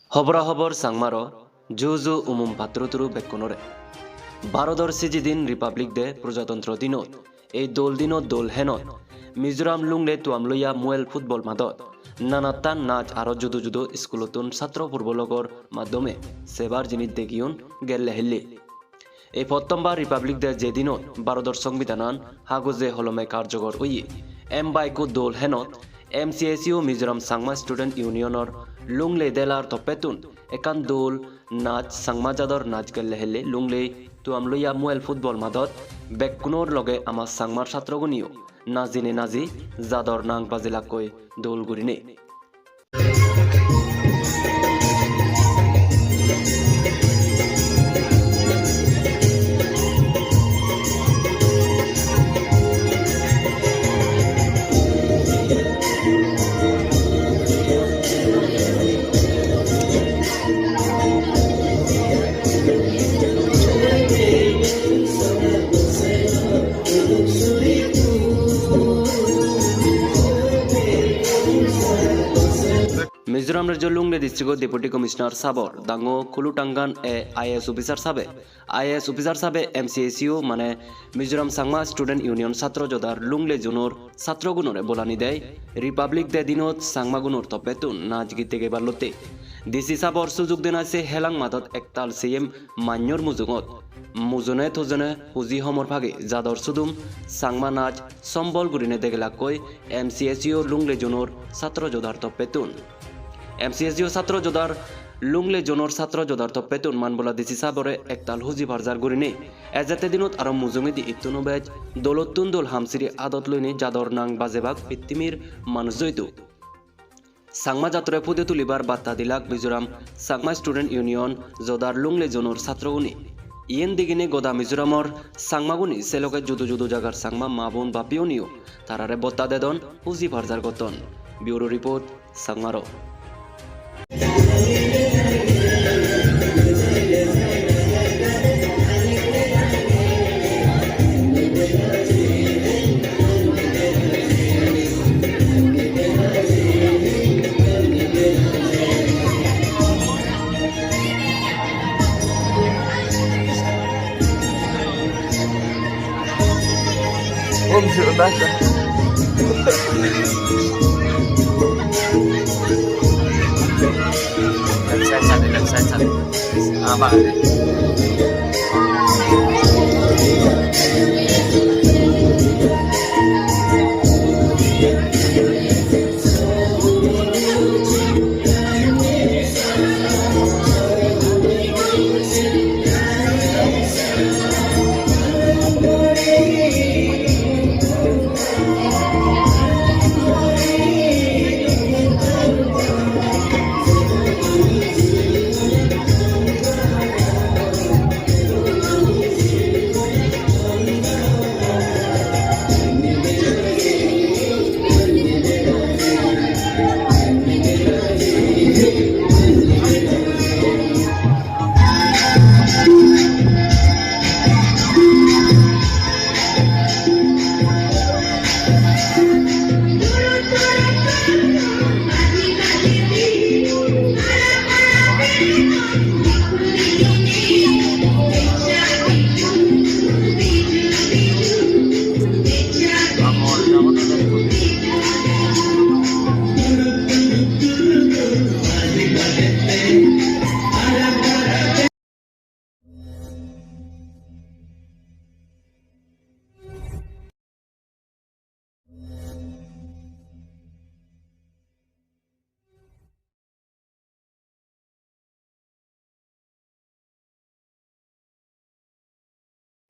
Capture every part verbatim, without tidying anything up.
Hobora hobor Changmaro, ju ju umum patturu turu bekkunore. Barodor sijidin Republic Day, Projatantra dinot, ei dol dinot dol henot Mizoram Lunglei tuam loiya muel football madot nanattan naj aro judo judo iskulottun satro purbologor maddome sebar jinis degiyon gelle helle. Ei pottombar Republic Day je dinot Barodor Songbidanan hagoje holome karjogor oye, emba ekko dol henot M C S U Mizoram Changma Student Unionor Lunglei delar toppettun ekkan dol naj, Changma jador naj gelle helle Lunglei tuam loiya muel football madot bekkunor loge ama Changmar satroguniyo najine naji jador nang bajelakkoi dol gurine. Mizoram rajyo Lunglei district-o Deputy Commissioner sabor dango Kulutangan e I A S officer sabe, I A S officer sabe M C S U mane Mizoram Changma Student Union satro jodar Lunglei zonor satrogunore bolani dei Republic Day dinot Changmagunor toppettun naj git degebar lotte. D C sabor sujug denai se helang madot ektal seyem mannyor mujungot. Mujone tujone huji homor pagi jador sudum Changma naj sombol gurine degelakkoi M C S U Lunglei zonor satro jodar toppettun. M C S U satro jodar Lunglei zonor satro jodar toppettun Manbola D C sabore ektal huji parjar gurine. Ejette dinot aro mujungedi ittun ubej dolottun dol hamsiri adot loine jador nang bajebak pittimir manuj joitu. Changma jatore pude tulibar batta dilak Mizoram Changma Student Union jodar Lunglei zonor satrogune. Iyen digine goda Mizoramor Changmaguni se loge judo judo jagar Changma ma bon bappiuniyo tarare botta dedon, huji parjar gotton. Bureau report, Changmaro. Left side side, left side side. Ah, bang.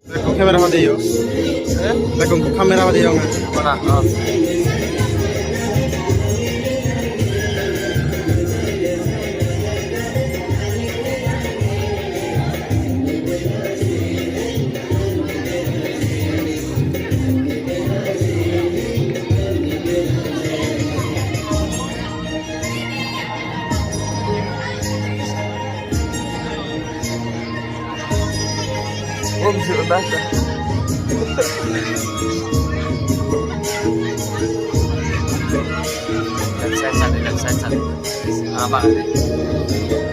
Bekkun camera hode yo. Eh? Bekkun camera hode yo. Mana? Oh. Left side side, left side side. Ah, bang.